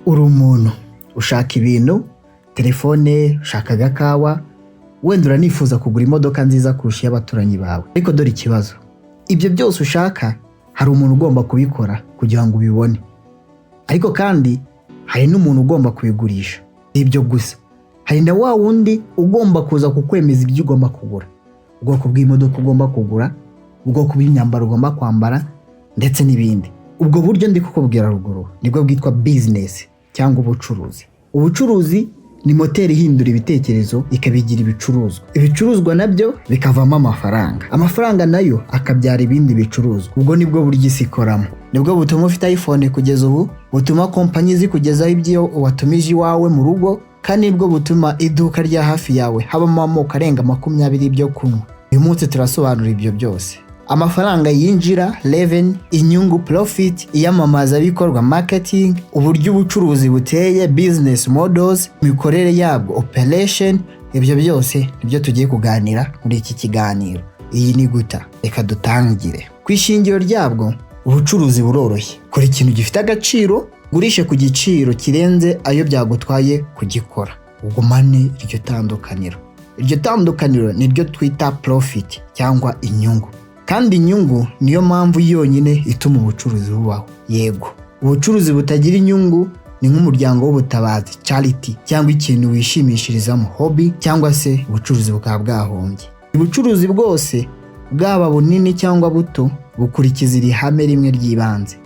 Uri umuntu ushaka ibintu, telefone, ushaka agakawa, wenda uranifuza kugura imodoka nziza kurusha iy'abaturanyi bawe. Ariko dore ikibazo: ibyo byose ushaka, hari umuntu ugomba kubikora kugira ngo ubibone, ariko kandi hari n'umuntu ugomba kubigurisha. Si ibyo gusa, hari na wa wundi ugomba kuza kukwemeza ibyo ugomba kugura, ubwoko bw'imodoka ugomba kugura, ubwoko bw'imyambaro ugomba kwambara, ndetse n'ibindi. Ubwo buryo ndi kukubwira ruguru nibwo bwitwa bizinesi cyangwa ubucuruzi. Ubucuruzi ni moteri ihindura ibitekerezo ikabigira ibicuruzwa, ibicuruzwa nabyo bikavamo amafaranga, amafaranga nayo akabyara ibindi bicuruzwa. Ubwo nibwo buryo isi ikoramo, nibwo butuma ufite iPhone kugeza ubu, butuma kompanyi zikugezaho ibyo watumije iwawe mu rugo, kandi nibwo butuma iduka rya hafi yawe habamo amoko arenga 20 y'ibyo kunywa. Uyu munsi turasobanura ibyo byose: amafaranga yinjira, revenue, inyungu, profit, iyamamazabikorwa, marketing, uburyo ubucuruzi buteye, business models, imikorere yabwo, operation. Ibyo byose nibyo tugiye kuganira muri iki kiganiro. Iyi ni Guta, reka dutangire. Ku ishingiro ryabwo, ubucuruzi buroroshye: kora ikintu gifite agaciro, ugurishe ku giciro kirenze ayo byagutwaye kugikora, ugumane iryo tandukaniro. Iryo tandukaniro niryo twita profit cyangwa inyungu, kandi inyungu niyo mpamvu yonyine ituma ubucuruzi bubaho. Yego, ubucuruzi butagira inyungu ni nk'umuryango w'ubutabazi, charity, cyangwa ikintu wishimishirizamo, hobby, cyangwa se ubucuruzi bukaba bwahombye. Ubucuruzi bwose, bwaba bunini cyangwa buto, bukurikiza iri hame rimwe ry'ibanze: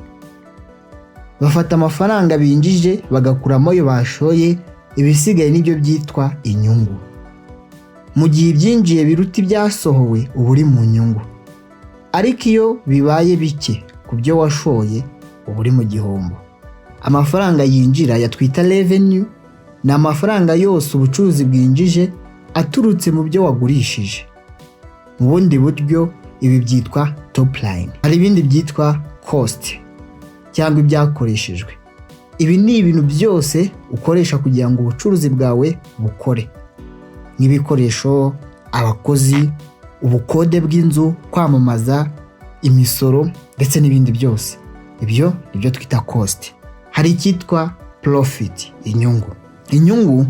bafata amafaranga binjije, bagakuramo ayo bashoye, ibisigaye nibyo byitwa inyungu. Mu gihe ibyinjiye biruta ibyasohowe, uba uri mu nyungu, ariko iyo bibaye bike ku byo washoye, uba uri mu gihombo. Amafaranga yinjira yatwita revenue, ni amafaranga yose ubucuruzi bwinjije aturutse mu byo wagurishije. Mu bundi buryo, ibi byitwa top line. Hari ibindi byitwa cost cyangwa ibyakoreshejwe. Ibi ni ibintu byose ukoresha kugira ngo ubucuruzi bwawe bukore, nk'ibikoresho, abakozi, ubukode bw'inzu, kwamamaza, imisoro, ndetse n'ibindi byose. Ibyo ni byo twita cost. Hari icyitwa profit, inyungu. Inyungu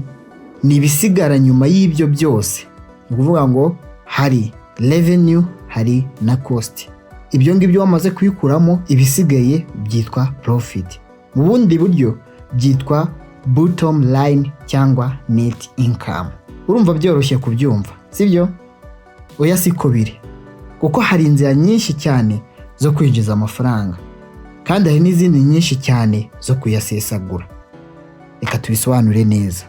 ni ibisigara nyuma y'ibyo byose. Ni ukuvuga ngo hari revenue, hari na cost. Ibyo ngibyo wamaze kubikuramo, ibisigaye byitwa profit. Mu bundi buryo byitwa bottom line cyangwa net income. Urumva byoroshye kubyumva, sibyo? Oya, siko biri, kuko hari inzira nyinshi cyane zo kwinjiza amafaranga, kandi hari n'izindi nyinshi cyane zo kuyasesagura. Reka tubisobanure neza.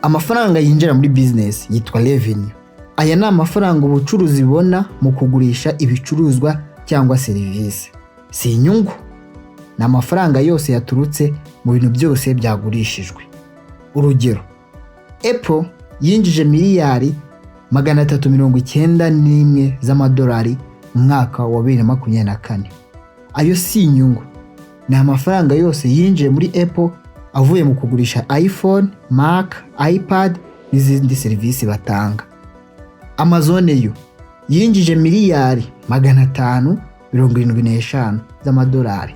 Amafaranga yinjira muri bizinesi yitwa revenue. Aya ni amafaranga ubucuruzi bubona mu kugurisha ibicuruzwa cyangwa serivisi. Si inyungu, ni amafaranga yose yaturutse mu bintu byose byagurishijwe. Urugero, Apple yinjije miliyari 391 z'amadolari mu mwaka wa 2024. Ayo si inyungu, ni amafaranga yose yinjiye muri Apple avuye mu kugurisha iPhone, Mac, iPad n'izindi serivisi batanga. Amazon yo yinjije miliyari 575 z'amadolari,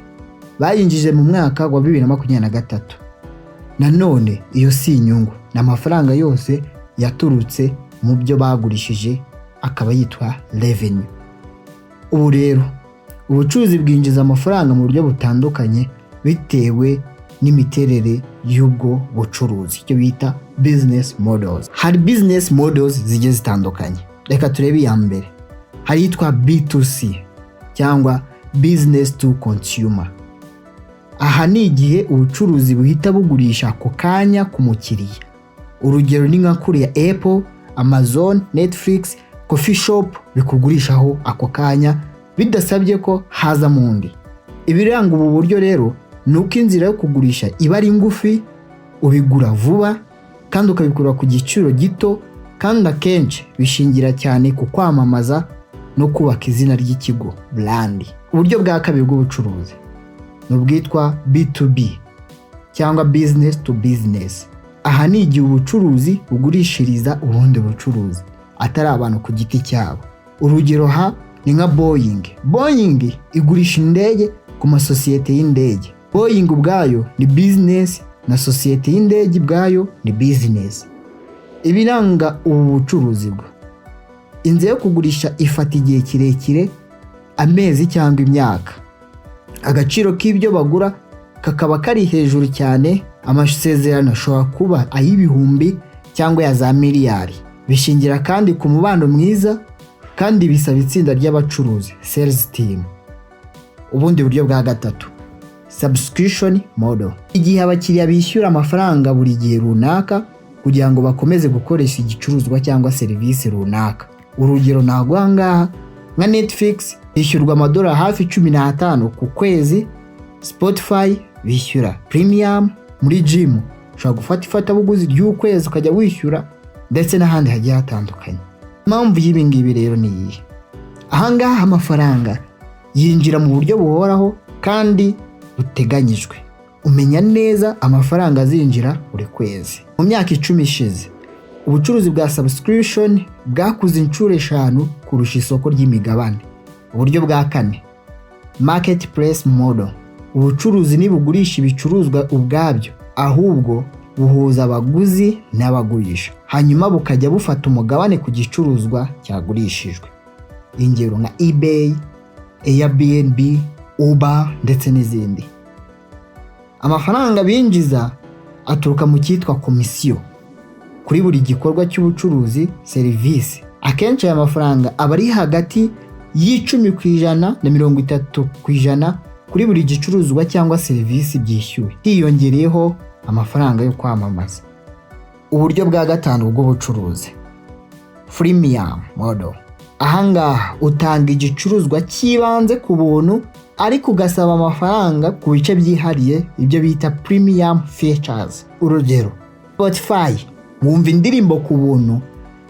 bayinjije mu mwaka wa 2023. Nanone iyo si inyungu, ni amafaranga yose yaturutse mu byo bagurishije, akaba yitwa revenue. Ubu rero ubucuruzi bwinjiza amafaranga mu buryo butandukanye bitewe n'imiterere y'ubwo bucuruzi, icyo bita business models. Hari business models zigiye zitandukanye. Reka turebe iya mbere. Hari iyitwa B2C cyangwa business to consumer. Aha ni igihe ubucuruzi buhita bugurisha ako kanya ku mukiriya. Urugero ni nka kuriya Apple, Amazon, Netflix, coffee shop bikugurishaho ako kanya bidasabye ko hazamo undi. Ibiranga ubu buryo rero ni uko inzira yo kugurisha iba ari ngufi, ubigura vuba kandi ukabikura ku giciro gito, kandi akenshi bishingira cyane ku kwamamaza no kubaka izina ry'ikigo, brand. Uburyo bwa kabiri bw'ubucuruzi ni ubwitwa B2B cyangwa business to business. Aha ni igihe ubucuruzi bugurishiriza ubundi bucuruzi, atari abantu ku giti cyabo. Urugero ha ni nka Boeing. Boeing igurisha indege ku masosiyete y'indege. Boeing ubwayo ni business. Na sosiyete y'indege ubwayo ni business. Ibiranga ubu bucuruzi bwo: inzu yo kugurisha ifata igihe kirekire, amezi cyangwa imyaka, agaciro k'ibyo bagura kakaba kari hejuru cyane. Amasezerano ashobora kuba ay'ibihumbi cyangwa ya za miliyari. Bishingira kandi ku mubano mwiza, kandi bisaba itsinda ry'abacuruzi, sales team. Ubundi buryo bwa gatatu, subscription model: igihe abakiriya bishyura amafaranga buri gihe runaka kugira ngo bakomeze gukoresha igicuruzwa cyangwa serivisi runaka. Urugero naguha ngaha, nka Netflix bishyurwa amadolari hafi 15 ku kwezi, Spotify bishyura premium, muri gym ushobora gufata ifatabuguzi ry'ukwezi ukajya wishyura, ndetse n'ahandi hagiye hatandukanye. Impamvu y'ibi ngibi rero ni iyihe? Ahangaha amafaranga yinjira mu buryo buhoraho kandi buteganyijwe, umenya neza amafaranga azinjira buri kwezi. Mu myaka 10 ishize, ubucuruzi bwa subscription bwakuze inshuro 5 kurusha isoko ry'imigabane. Uburyo bwa kane, marketplace model: ubucuruzi ntibugurisha ibicuruzwa ubwabyo, ahubwo buhuza abaguzi n'abagurisha, hanyuma bukajya bufata umugabane ku gicuruzwa cyagurishijwe. Ingero nka eBay, Airbnb, Uber ndetse n'izindi. Amafaranga binjiza aturuka mu cyitwa komisiyo kuri buri gikorwa cy'ubucuruzi, serivisi. Akenshi aya mafaranga aba ari hagati y'10% na 30% kuri buri gicuruzwa cyangwa serivisi byishyuwe, hiyongereyeho amafaranga yo kwamamaza. Uburyo bwa gatanu bw'ubucuruzi, freemium model: ahangaha utanga igicuruzwa cy'ibanze ku buntu, ariko ugasaba amafaranga ku bice byihariye, ibyo bita premium features. Urugero, Spotify: wumva indirimbo ku buntu,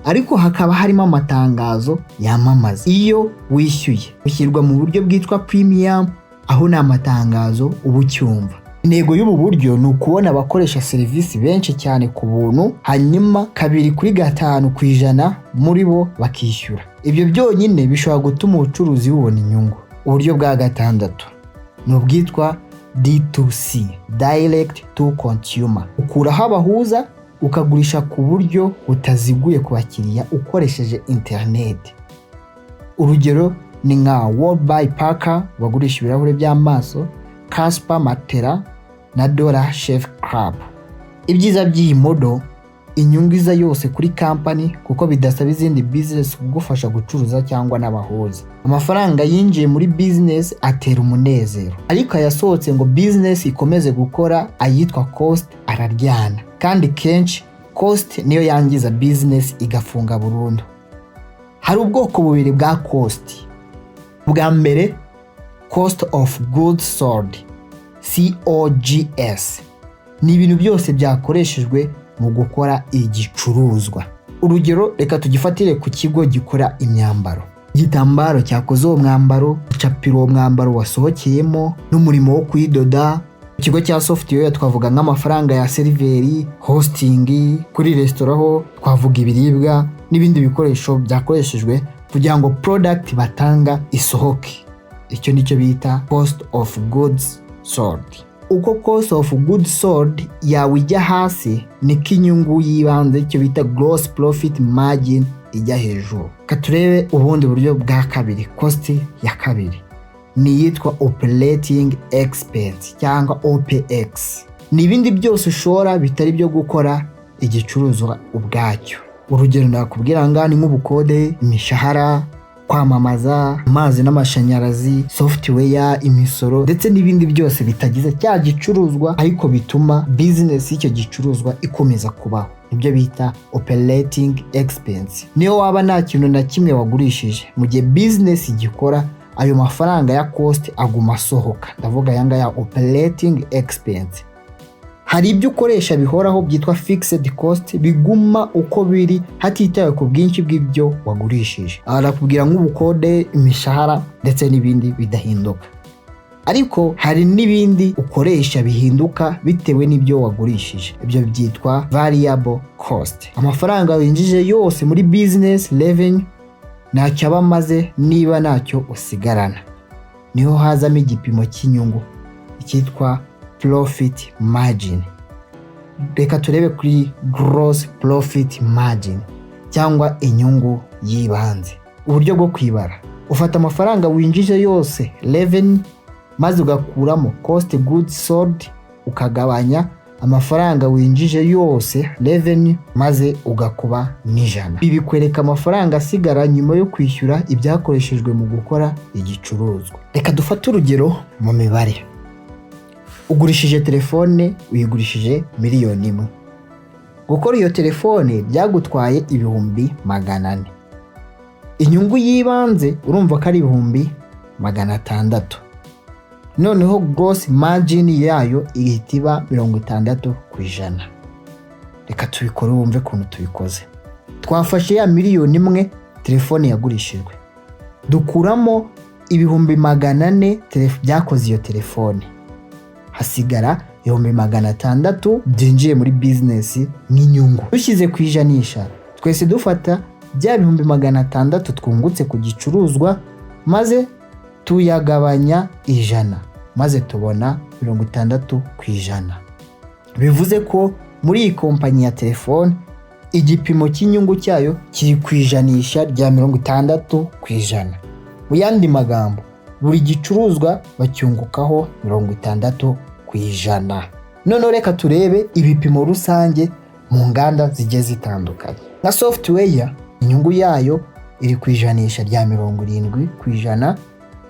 ariko hakaba harimo amatangazo yamamaza. Iyo wishyuye, ushyirwa mu buryo bwitwa premium, aho ni amatangazo uba ucyumva. Intego y'ubu buryo ni ukubona abakoresha serivisi benshi cyane ku buntu, hanyuma 2 kuri 5% muri bo bakishyura. Ibyo byonyine bishobora gutuma ubucuruzi bubona inyungu. Uburyo bwa gatandatu ni ubwitwa D2C, direct to consumer. Ukuraho abahuza, ukagurisha ku buryo butaziguye ku bakiriya ukoresheje interineti. Urugero ni nka Warby Parker bagurisha ibirahuri by'amaso, Casper Matera na Dollar Shave Club. Ibyiza by'iyi model: inyungu iza yose kuri kampani, kuko bidasaba izindi business kugufasha gucuruza cyangwa n'abahuza. Amafaranga yinjiye muri business atera umunezero, ariko ayasohotse ngo business ikomeze gukora, ayitwa cost, araryana, kandi kenshi cost niyo yangiza business igafunga burundu. Hari ubwoko bubiri bwa cost. Bwa mbere, cost of goods sold, COGS, ni ibintu byose byakoreshejwe mu gukora igicuruzwa. Urugero, reka tugifatire ku kigo gikora imyambaro: igitambaro cyakoze uwo mwambaro, icapiro uwo mwambaro wasohokeyemo, n'umurimo wo kuyidoda. Ikigo cya software twavuga nk'amafaranga ya server, hosting. Kuri resitora ho twavuga ibiribwa n'ibindi bikoresho byakoreshejwe kugira ngo product batanga isohoke. Icyo nicyo bita cost of goods sold. Uko cost of goods sold yawe ijya hasi, niko inyungu y'ibanze, icyo bita gross profit margin, ijya hejuru. Ka turebe ubundi buryo bwa kabiri. Cost ya kabiri ni iyitwa operating expense cyangwa OPEX. Ni ibindi byose ushora bitari byo gukora igicuruzwa ubwacyo. Urugero nakubwira ngaha ni nk'ubukode, imishahara, kwamamaza, amazi n'amashanyarazi, software, imisoro ndetse n'ibindi byose bitagize cya gicuruzwa ariko bituma business y'icyo gicuruzwa ikomeza kubaho. Nibyo bita operating expense. Niyo waba nta kintu na kimwe wagurishije, mu gihe business igikora, ayo mafaranga ya cost aguma asohoka. Ndavuga aya ngaya, operating expense. Hari ibyo ukoresha bihoraho byitwa fixed cost, biguma uko biri hatitawe ku bwinshi bw'ibyo wagurishije. Aha nakubwira nk'ubukode, imishahara ndetse n'ibindi bidahinduka. Ariko hari n'ibindi ukoresha bihinduka bitewe n'ibyo wagurishije, ibyo byitwa variable cost. Amafaranga winjije yose muri business, revenue, ntacyo aba amaze niba ntacyo usigarana. Niho hazamo igipimo cy'inyungu, icyitwa profit margin. Reka turebe kuri gross profit margin cyangwa inyungu y'ibanze. Uburyo bwo kwibara: ufata amafaranga winjije yose, revenue, maze ugakuramo cost goods sold, ukagabanya amafaranga winjije yose, revenue, maze ugakuba n'ijana. Ibi bikwereka amafaranga asigara nyuma yo kwishyura ibyakoreshejwe mu gukora igicuruzwa. Reka dufate urugero mu mibare. Ugurishije telefone, uyigurishije 1 miliyoni. Gukora iyo telefone byagutwaye 400,000. Inyungu y'ibanze urumva ko ari 600,000. Noneho gross margin yayo ihita iba 60%. Reka tubikore wumve ukuntu tubikoze. Twafashe ya 1 miliyoni telefone yagurishijwe, dukuramo 400,000 byakoze iyo telefone, hasigara 600,000 byinjiye muri bizinesi nk'inyungu. Dushyize ku ijanisha, twese dufata bya 600,000 twungutse ku gicuruzwa, maze tuyagabanya 100, maze tubona 60%. Bivuze ko muri iyi kompanyi ya telefone igipimo cy'inyungu cyayo kiri ku ijanisha rya 60%. Mu yandi magambo, buri gicuruzwa bacyungukaho 60%. Noneho reka turebe ibipimo rusange mu nganda zigiye zitandukanye. Nka software, inyungu yayo iri ku ijanisha rya 70%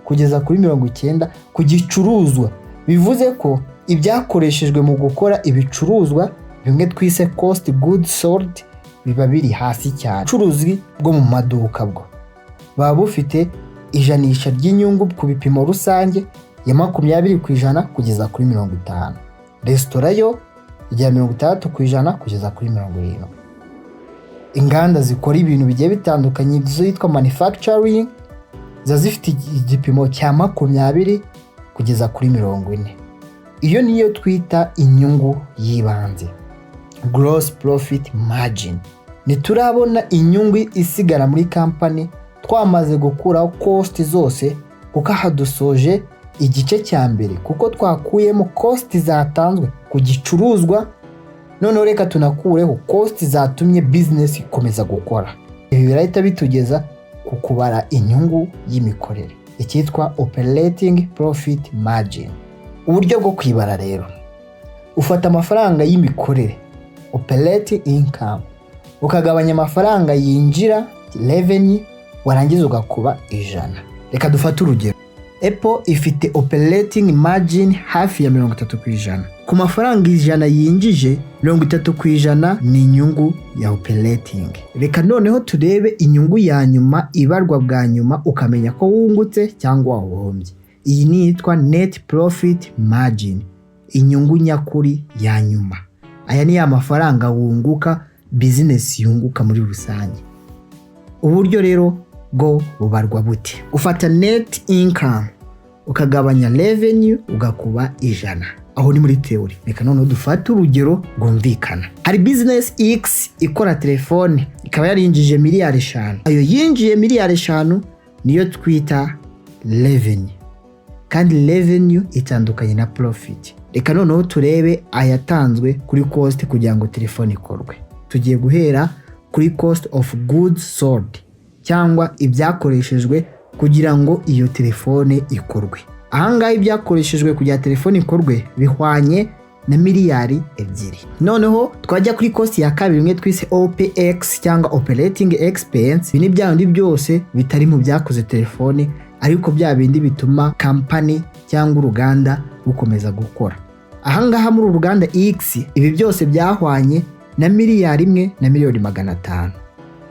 kugeza kuri 90 ku gicuruzwa. Bivuze ko ibyakoreshejwe mu gukora ibicuruzwa, bimwe twise cost goods sold, biba biri hasi cyane. Ubucuruzi bwo mu maduka bwo buba bufite ijanisha ry'inyungu ku bipimo rusange ya 20% kugeza kuri 50. Resitora yo ijya 60% kugeza kuri 70. Inganda zikora ibintu bigiye bitandukanye, izo yitwa manufacturing, ziba zifite igipimo cya 20 kugeza kuri 40. Iyo niyo twita inyungu y'ibanze, gross profit margin. Ntiturabona inyungu isigara muri kampani twamaze gukuraho cost zose, kuko aha dusoje igice cya mbere, kuko twakuyemo cost zatanzwe ku gicuruzwa. Noneho reka tunakureho cost zatumye bizinesi ikomeza gukora. Ibi birahita bitugeza ku kubara inyungu y'imikorere, icyitwa operating profit margin. Uburyo bwo kwibara rero: ufata amafaranga y'imikorere, operating income, ukagabanya amafaranga yinjira, revenue, warangiza ugakuba 100. Reka dufate urugero. Apple ifite operating margin hafi ya 30%. Ku mafaranga 100 yinjije, 30% ni inyungu ya operating. Reka noneho turebe inyungu ya nyuma ibarwa bwa nyuma, ukamenya ko wungutse cyangwa wahombye. Iyi ni iyitwa net profit margin, inyungu nyakuri ya nyuma. Aya ni ya mafaranga wunguka, bizinesi yunguka muri rusange. Uburyo rero bwo bubarwa bute? Ufata net income, ukagabanya revenue, ugakuba 100. Aho ni muri theory. Reka noneho dufate urugero rwumvikana. Hari business X ikora telefone, ikaba yarinjije miliyari 5. Ayo yinjiye miliyari 5 niyo twita revenue, kandi revenue itandukanye na profit. Reka noneho turebe ayatanzwe kuri cost kugira ngo telefone ikorwe. Tugiye guhera kuri cost of goods sold, cyangwa ibyakoreshejwe kugira ngo iyo telefone ikorwe. Ahangaha ibyakoreshejwe kugira telefone ikorwe bihwanye na miliyari 2. Noneho twajya kuri cost ya kabiri, imwe twise OPEX cyangwa operating expense. Ibi ni bya bindi byose bitari mu byakoze telefone, ariko bya bindi bituma kampani cyangwa uruganda rukomeza gukora. Ahangaha muri uru ruganda X, ibi byose byahwanye na 1,5 miliyari.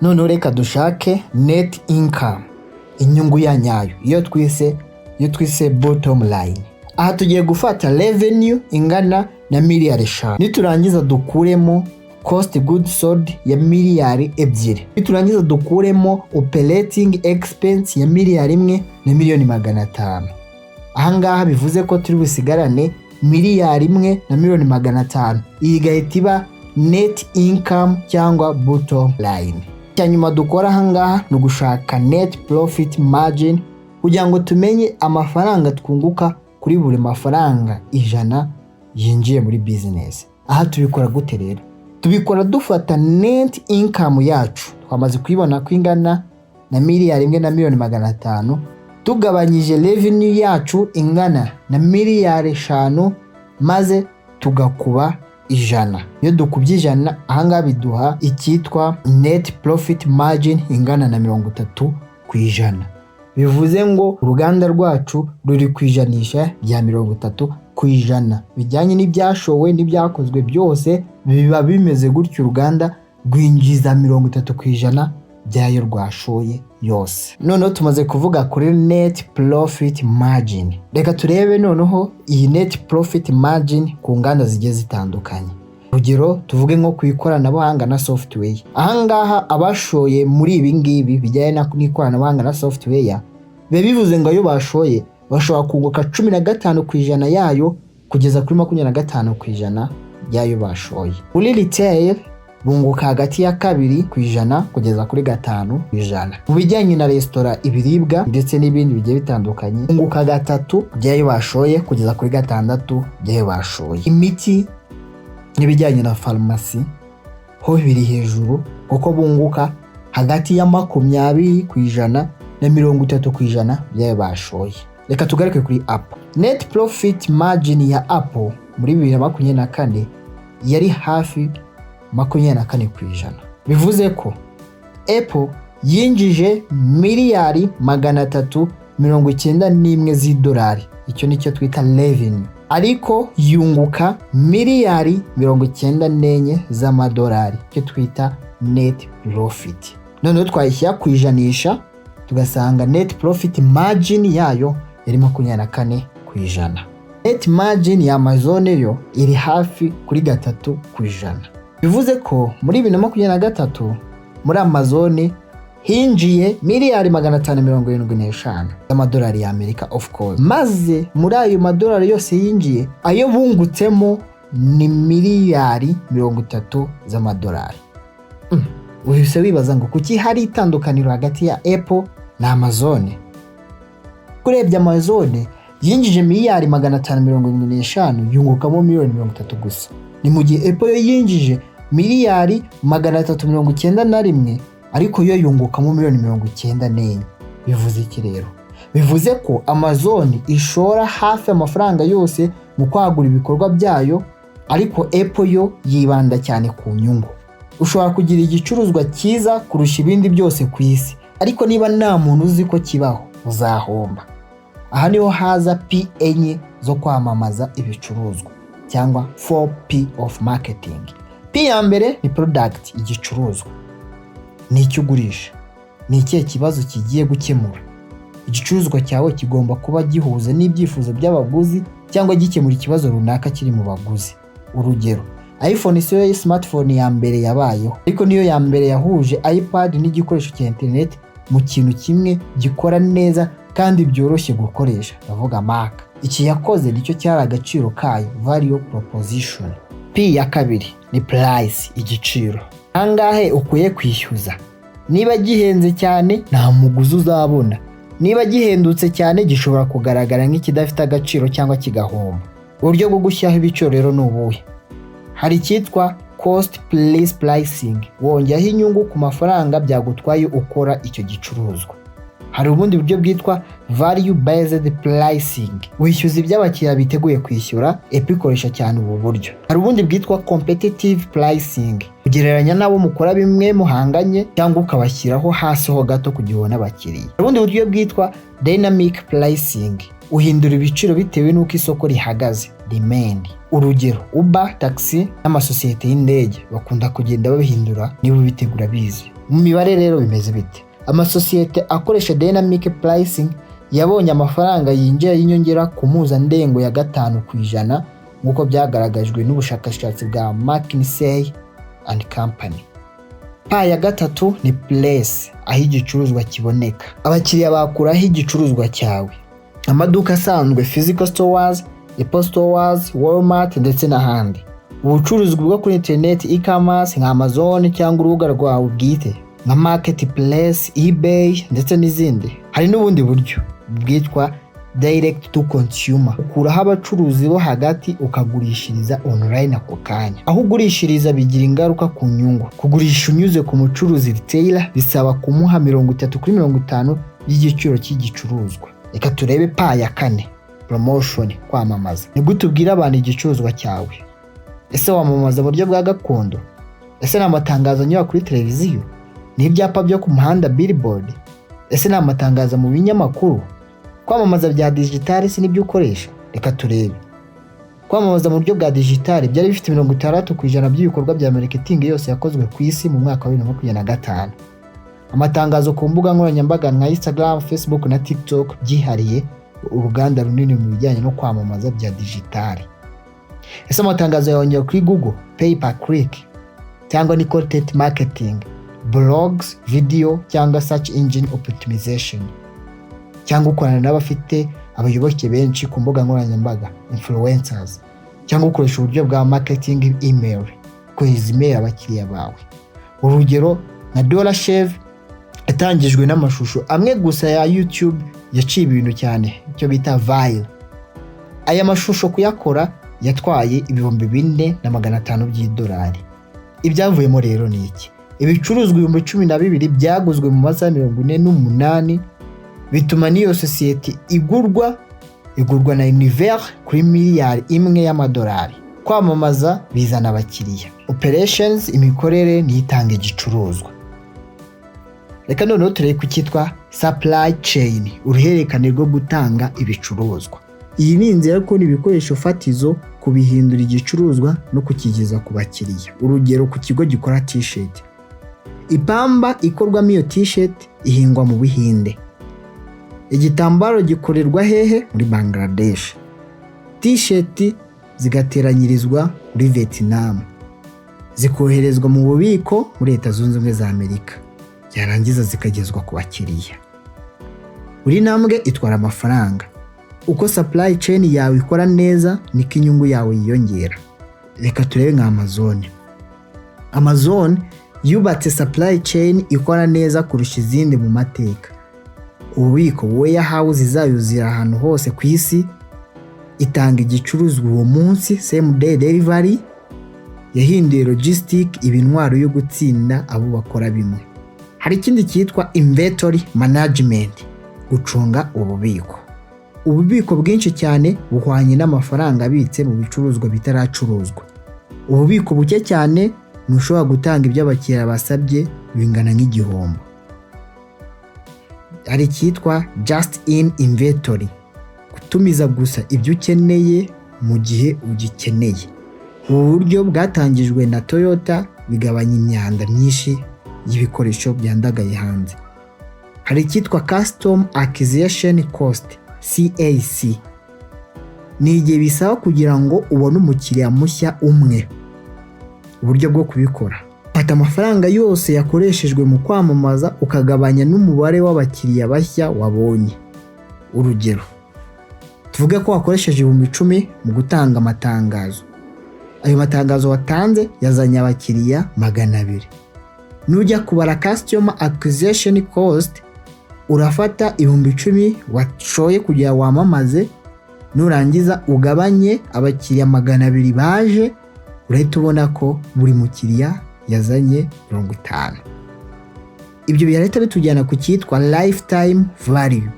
Noneho reka dushake net income, inyungu ya nyayo, iyo twise bottom line. Aha tugiye gufata revenue ingana na miliyari 5, niturangiza dukuremo cost goods sold ya miliyari 2, niturangiza dukuremo operating expense ya 1,5 miliyari. Ahangaha bivuze ko turi busigarane 1,5 miliyari. Iyi igahita iba net income cyangwa bottom line. Icya nyuma dukora ahangaha ni ugushaka net profit margin, kugira ngo tumenye amafaranga twunguka kuri buri mafaranga 100 yinjiye muri bizinesi. Aha tubikora gute rero? Tubikora dufata net income yacu, twamaze kuyibona ko ingana na 1 miliyari na miliyoni 500, tugabanyije revenue yacu ingana na miliyari 5, maze tugakuba 100. Iyo dukubye 100 ahangaha, biduha icyitwa net profit margin ingana na 30%. Bivuze ngo uruganda rwacu ruri ku ijanisha rya 30% bijyanye n'ibyashowe n'ibyakozwe byose. Biba bimeze gutyo: uruganda rwinjiza 30% by'ayo rwashoye yose. Noneho tumaze kuvuga kuri net profit margin, reka turebe noneho iyi net profit margin ku nganda zigiye zitandukanye. Urugero, tuvuge nko ku ikoranabuhanga na software. Ahangaha abashoye muri ibi ngibi bijyanye n'ikoranabuhanga na software, biba bivuze ngo ayo bashoye bashobora kunguka 15% yayo kugeza kuri 25% y'ayo bashoye. Kuri retail bunguka hagati ya 2% kugeza kuri 5%. Mu bijyanye na resitora, ibiribwa ndetse n'ibindi bigiye bitandukanye, bunguka 3 by'ayo bashoye kugeza kuri 6 by'ayo bashoye. Imiti n'ibijyanye na farumasi ho biri hejuru, kuko bunguka hagati ya 20% na 30% by'ayo bashoye. Reka tugaruke kuri Apple. Net profit margin ya Apple muri 2024 yari hafi 24%. Bivuze ko Apple yinjije miliyari 391 z'idolari, icyo nicyo twita revenue, ariko yunguka miliyari 94 z'amadolari, icyo twita net profit. Noneho twayishyira ku ijanisha, tugasanga net profit margin yayo yari 24%. Net margin ya Amazon yo iri hafi kuri 3%. Bivuze ko muri 2023 muri Amazon hinjiye miliyari 575 z'amadolari y'Amerika, of course, maze muri ayo madolari yose yinjiye, ayo bungutsemo ni miliyari 30 z'amadolari. Uhise wibaza ngo kuki hari itandukaniro hagati ya Apple na Amazon? Urebye, Amazon yinjije miliyari 575, yungukamo miliyoni 30 gusa. Ni mu gihe Apple yo yinjije miliyari 391, ariko yo yungukamo miliyoni 94. Bivuze iki rero? Bivuze ko Amazon ishora hafi amafaranga yose mu kwagura ibikorwa byayo, ariko Apple yo yibanda cyane ku nyungu. Ushobora kugira igicuruzwa cyiza kurusha ibindi byose ku isi, ariko niba nta muntu uzi ko kibaho, uzahomba. Aha niho haza P enye zo kwamamaza ibicuruzwa, cyangwa 4P of marketing. P ya mbere ni product, igicuruzwa. Ni icyo ugurisha, ni ikihe kibazo kigiye gukemura? Igicuruzwa cyawe kigomba kuba gihuza n'ibyifuzo by'abaguzi cyangwa gikemura ikibazo runaka kiri mu baguzi. Urugero, iPhone si yo smartphone ya mbere yabayeho, ariko niyo ya mbere yahuje iPad n'igikoresho cya interineti mu kintu kimwe gikora neza kandi byoroshye gukoresha, ndavuga Mac. Iki yakoze nicyo cyari agaciro kayo, value proposition. P ya kabiri ni price, igiciro. Angahe ukwiye kwishyuza? Niba gihenze cyane, nta muguzi uzabona. Niba gihendutse cyane, gishobora kugaragara nk'ikidafite agaciro cyangwa kigahomba. Uburyo bwo gushyiraho ibiciro rero ni ubuhe? Hari icyitwa cost plus pricing, wongeraho inyungu ku mafaranga byagutwaye ukora icyo gicuruzwa. Hari ubundi buryo bwitwa value based pricing, wishyuza ibyo abakiriya biteguye kwishyura. Apple ikoresha cyane ubu buryo. Hari ubundi bwitwa competitive pricing, kugereranya n'abo mukora bimwe muhanganye, cyangwa ukabashyiraho hasi ho gato kugira ubone abakiriya. Hari ubundi buryo bwitwa dynamic pricing, uhindura ibiciro bitewe n'uko isoko rihagaze, demand. Urugero, Uber taxi n'amasosiyete y'indege bakunda kugenda babihindura. Niba ubitegura bizi mu mibare rero, bimeze bite? Amasosiyete akoresha dynamic pricing yabonye amafaranga yinjira y'inyongera ku mpuzandengo ya 5%, nk'uko byagaragajwe n'ubushakashatsi bwa McKinsey and Company. P ya gatatu ni place, aho igicuruzwa kiboneka. Abakiriya bakuraho igicuruzwa cyawe: amaduka asanzwe, physical stores, Apple stores, Walmart ndetse n'ahandi; ubucuruzi bwo kuri internet, e-commerce nka Amazon, cyangwa urubuga rwawe bwite nka marketplace, eBay ndetse n'izindi. Hari n'ubundi buryo bwitwa Direct to consumer: ukuraho abacuruzi bo hagati, ukagurishiriza online ako kanya. Aho ugurishiriza bigira ingaruka ku nyungu. Kugurisha unyuze ku mucuruzi, retailer, bisaba kumuha 30 kuri 50 by'igiciro cy'igicuruzwa. Reka turebe P ya kane, promotion, kwamamaza. Ni gute ubwira abantu igicuruzwa cyawe? Ese wamamaza mu buryo bwa gakondo? Ese ni amatangazo anyura kuri televiziyo? Ni ibyapa byo ku muhanda, billboard? Ese ni amatangazo mu binyamakuru? Kwamamaza bya digitale si nibyo ukoresha? Reka turebe. Kwamamaza mu buryo bwa digitale byari bifite 60% by'ibikorwa bya marketing yose yakozwe ku isi mu mwaka wa 2025. Amatangazo ku mbuga nkoranyambaga nka Instagram, Facebook na TikTok byihariye uruganda runini mu bijyanye no kwamamaza bya digitale. Ese amatangazo yawe kuri Google, pay per click, cyangwa ni content marketing, blogs, video cyangwa search engine optimization, cyangwa ukorana n'abafite abayoboke benshi ku mbuga nkoranyambaga, influencers, cyangwa ukoresha uburyo bwa marketing email, kohereza email abakiriya bawe? Urugero nka Dollar Shave yatangijwe n'amashusho amwe gusa ya YouTube yaciye ibintu cyane, icyo bita viral. Aya mashusho kuyakora yatwaye 4,500 by'idolari. Ibyavuyemo rero ni iki? Ibicuruzwa 12,000 byaguzwe mu masaha 48, bituma n'iyo sosiyete igurwa na Unilever kuri miliyari 1 y'amadolari. Kwamamaza bizana abakiriya. Operations, imikorere, niyo itanga igicuruzwa. Reka noneho turebe ku cyitwa supply chain, uruhererekane rwo gutanga ibicuruzwa. Iyi ni inzira yo kubona ibikoresho fatizo, kubihindura igicuruzwa no kukigeza ku bakiriya. Urugero, ku kigo gikora T-shirt, ipamba ikorwamo iyo T-shirt ihingwa mu Buhinde. Igitambaro gikorerwa hehe? Muri Bangladesh. T-shirt zigateranyirizwa muri Vietnam, zikoherezwa mu bubiko muri Leta Zunze Ubumwe za Amerika, byarangiza zikagezwa ku bakiriya. Buri ntambwe itwara amafaranga. Uko supply chain yawe ikora neza, niko inyungu yawe yiyongera. Reka turebe nka Amazon. Amazon yubatse supply chain ikora neza kurusha izindi mu mateka. Ububiko, warehouse zayo, ziri ahantu hose ku isi. Itanga igicuruzwa uwo munsi, same day delivery. Yahinduye logistic iba intwaro yo gutsinda abo bakora bimwe. Hari ikindi cyitwa inventory management, gucunga ububiko. Ububiko bwinshi cyane buhwanye n'amafaranga abitse mu bicuruzwa bitaracuruzwa. Ububiko buke cyane, ntushobora gutanga ibyo abakiriya basabye, bingana nk'igihombo. Hari icyitwa just in inventory, gutumiza gusa ibyo ukeneye mu gihe ugikeneye. Ubu buryo bwatangijwe na Toyota, bigabanya imyanda myinshi y'ibikoresho byandagaye hanze. Hari icyitwa Customer Acquisition Cost, CAC. Ni igihe bisaba kugira ngo ubone umukiriya mushya umwe. Uburyo bwo kubikora: fata amafaranga yose yakoreshejwe mu kwamamaza, ukagabanya n'umubare w'abakiriya bashya wabonye. Urugero, tuvuge ko wakoresheje 10,000 mu gutanga amatangazo. Ayo matangazo watanze yazanye abakiriya 200. Nujya kubara customer acquisition cost, urafata 10,000 washoye kugira wamamaze, nurangiza ugabanye abakiriya 200 baje, urahita ubona ko buri mukiriya yazanye 50. Ibyo birahita bitujyana ku cyitwa lifetime value,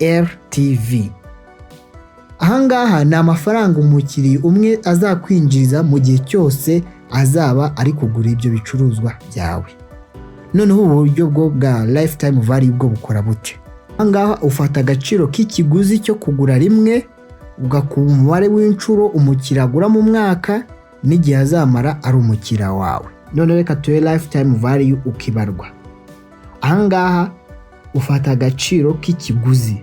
LTV. Ahangaha ni amafaranga umukiriya umwe azakwinjiriza mu gihe cyose azaba ari kugura ibyo bicuruzwa byawe. Noneho ubu buryo bwo bwa lifetime value bwo bukora bute? Ahangaha ufata agaciro k'ikiguzi cyo kugura rimwe, ugakuba umubare w'inshuro umukiriya agura mu mwaka n'igihe azamara ari umukiriya wawe. None reka turebe lifetime value ukibarwa. Ahangaha ufata agaciro k'ikiguzi,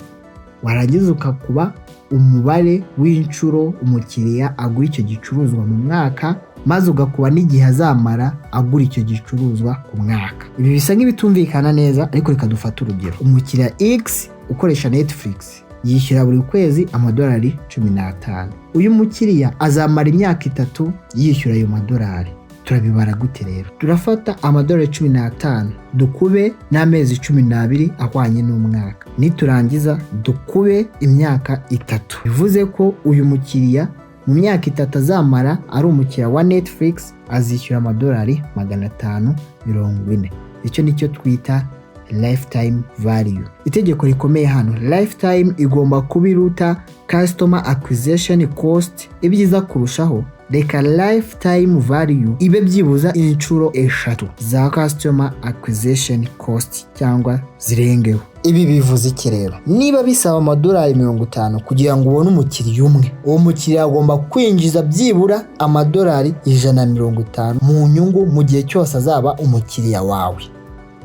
warangiza ukakuba umubare w'inshuro umukiriya agura icyo gicuruzwa mu mwaka, maze ugakuba n'igihe azamara agura icyo gicuruzwa ku mwaka. Ibi bisa nk'ibitumvikana neza, ariko reka dufate urugero. Umukiriya X ukoresha Netflix yishyura buri kwezi amadolari 15. Uyu mukiriya azamara imyaka 3 yishyura ayo madolari. Turabibara gute rero? Turafata amadolari 15, dukube n'amezi 12 ahwanye n'umwaka, niturangiza dukube imyaka 3. Bivuze ko uyu mukiriya mu myaka 3 azamara ari umukiriya wa Netflix azishyura amadolari 540. Icyo nicyo twita lifetime value. Itegeko rikomeye hano: lifetime igomba kuba iruta customer acquisition cost. Ibyiza kurushaho, reka lifetime value ibe byibuza inshuro 3 za customer acquisition cost cyangwa zirengeho. Ibi bivuze iki rero? Niba bisaba amadolari 50 kugira ngo ubone umukiriya umwe, uwo mukiriya agomba kwinjiza byibura amadolari 150 mu nyungu mu gihe cyose azaba umukiriya wawe.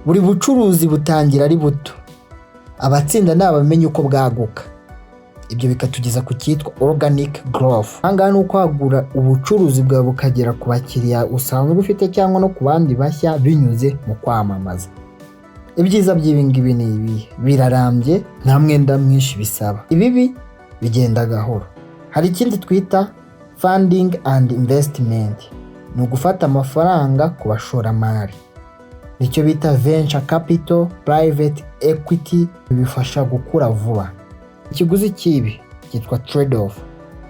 Buri bucuruzi butangira ari buto, abatsinda ni abamenya uko bwaguka. Ibyo bikatugeza ku cyitwa organic growth. Ahangaha ni ukwagura ubucuruzi bwawe bukagera ku bakiriya usanzwe ufite cyangwa no ku bandi bashya binyuze mu kwamamaza. Ibyiza by'ibi ngibi ni ibihe? Birarambye, nta mwenda mwinshi bisaba. Ibibi, bigenda gahoro. Hari ikindi twita funding and investment, ni ugufata amafaranga ku bashoramari, nicyo bita venture capital, private equity, bifasha gukura vuba. Ikiguzi cy'ibi cyitwa trade off: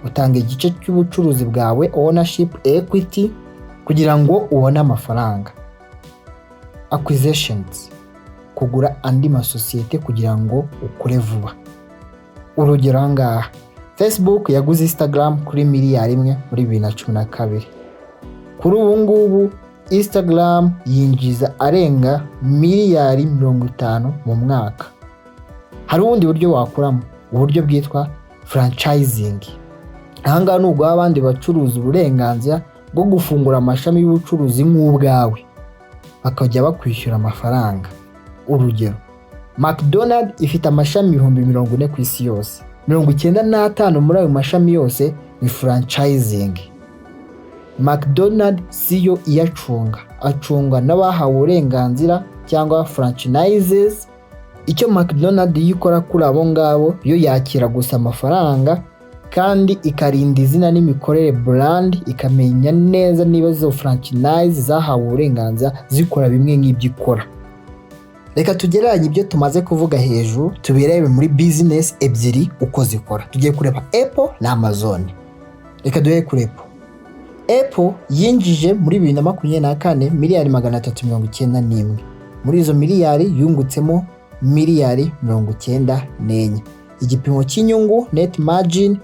utanga igice cy'ubucuruzi bwawe, ownership, equity, kugira ngo ubone amafaranga. Acquisitions, kugura andi masosiyete kugira ngo ukure vuba. Urugero aha ngaha, Facebook yaguze Instagram kuri miliyari 1 muri 2012. Kuri ubu ngubu Instagram yinjiza arenga miliyari 50 mu mwaka. Hari ubundi buryo wakuramo, uburyo bwitwa franchising. Aha ngaha ni uguha abandi bacuruzi uburenganzira bwo gufungura amashami y'ubucuruzi nk'ubwawe, bakajya bakwishyura amafaranga. Urugero, McDonald ifite amashami 40,000 ku isi yose. 95 muri ayo mashami yose ni franchising. McDonald si yo iyacunga, acungwa n'abahawe uburenganzira cyangwa franchises. Icyo McDonald yo ikora kuri abo ngabo, yo yakira gusa amafaranga kandi ikarinda izina n'imikorere, brand, ikamenya neza niba izo franchise zahawe uburenganzira zikora bimwe nk'ibyo ikora. Reka tugereranye ibyo tumaze kuvuga hejuru, tubirebe muri business ebyiri uko zikora. Tugiye kureba Apple na Amazon. Reka duhere kuri Apple. Apple yinjije muri 2024 miliyari 391. Muri izo miliyari yungutsemo miliyari 94. Igipimo cy'inyungu, net margin,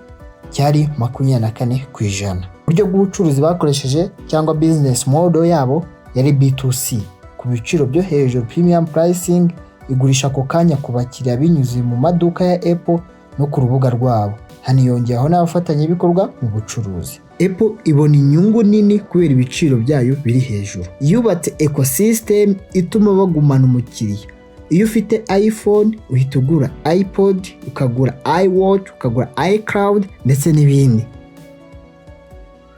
cyari 24%. Uburyo bw'ubucuruzi bakoresheje cyangwa business model yabo yari B2C ku biciro byo hejuru, premium pricing, igurisha ako kanya ku bakiriya binyuze mu maduka ya Apple no ku rubuga rwabo, haniyongeraho n'abafatanyabikorwa mu bucuruzi. Apple ibona inyungu nini kubera ibiciro byayo biri hejuru. Yubatse ecosystem ituma bagumana umukiriya. Iyo ufite iPhone uhita ugura iPod, ukagura iWatch, ukagura iCloud ndetse n'ibindi.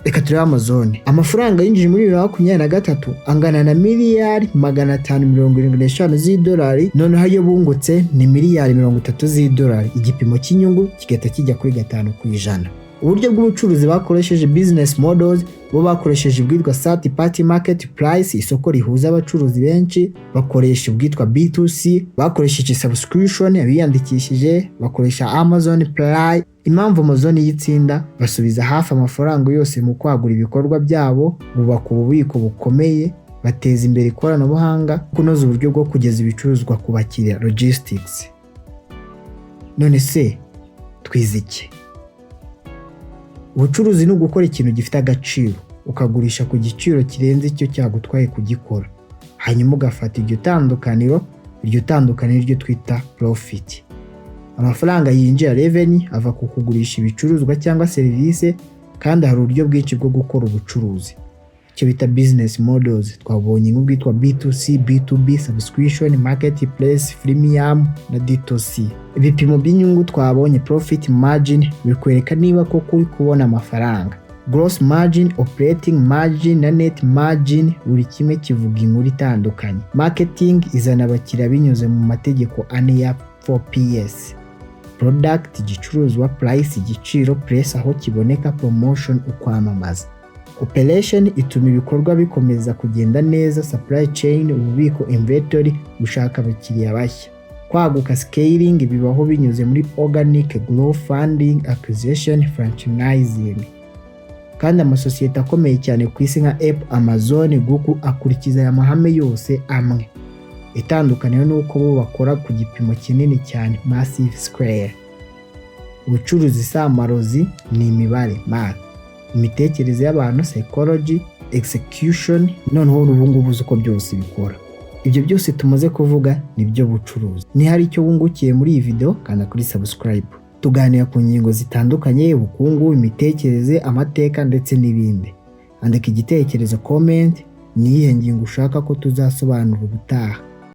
Reka turebe Amazon. Amafaranga yinjije muri 2023 angana na miliyari 575 z'idolari, noneho ayo bungutse ni miliyari 30 z'idolari. Igipimo cy'inyungu kigahita kijya kuri 5%. Uburyo bw'ubucuruzi bakoresheje, business models, bo bakoresheje ubwitwa third party marketplace, isoko rihuza abacuruzi benshi. Bakoresha ubwitwa B2C, bakoresheje subscription, abiyandikishije bakoresha Amazon Prime. Impamvu Amazon y'itsinda: basubiza hafi amafaranga yose mu kwagura ibikorwa byabo, bubaka ububiko bukomeye, bateza imbere ikoranabuhanga, kunoza uburyo bwo kugeza ibicuruzwa ku bakiriya, logistics. None se twize iki? Ubucuruzi ni ugukora ikintu gifite agaciro, ukagurisha ku giciro kirenze icyo cyagutwaye kugikora, hanyuma ugafata iryo tandukaniro. Iryo tandukaniro ryo twita profit. Amafaranga yinjira, revenue, ava ku kugurisha ibicuruzwa cyangwa serivisi. Kandi hari uburyo bwinshi bwo gukora ubucuruzi, icyo bita business models. Twabonye nk'ubwitwa B2C, B2B, subscription, marketplace, freemium na D2C. Ibipimo by'inyungu twabonye, profit margin, bikwereka niba koko uri kubona amafaranga. Gross margin, operating margin na net margin, buri kimwe kivuga inkuru itandukanye. Marketing izana abakiriya binyuze mu mategeko ane ya 4Ps: product, igicuruzwa; price, igiciro; place, aho kiboneka; promotion, ukwamamaza. Operation ituma ibikorwa bikomeza kugenda neza: supply chain, ububiko, inventory, gushaka abakiriya bashya. Kwaguka, scaling, bibaho binyuze muri organic growth, funding, acquisition, franchising. Kandi amasosiyete akomeye cyane ku isi nka Apple, Amazon, Google akurikiza aya mahame yose amwe. Itandukaniro ni uko bo bakora ku gipimo kinini cyane, massive scale. Ubucuruzi si amarozi, ni imibare, math, imitekerereze y'abantu, psychology, execution. Noneho ubu ngubu uzi uko byose bikora. Ibyo byose tumaze kuvuga ni byo bucuruzi. Niba hari icyo wungukiye muri iyi video, kanda kuri subscribe. Tuganira ku ngingo zitandukanye: ubukungu, imitekerereze, amateka ndetse n'ibindi. Andika igitekerezo, comment: ni iyihe ngingo ushaka ko tuzasobanura ubutaha?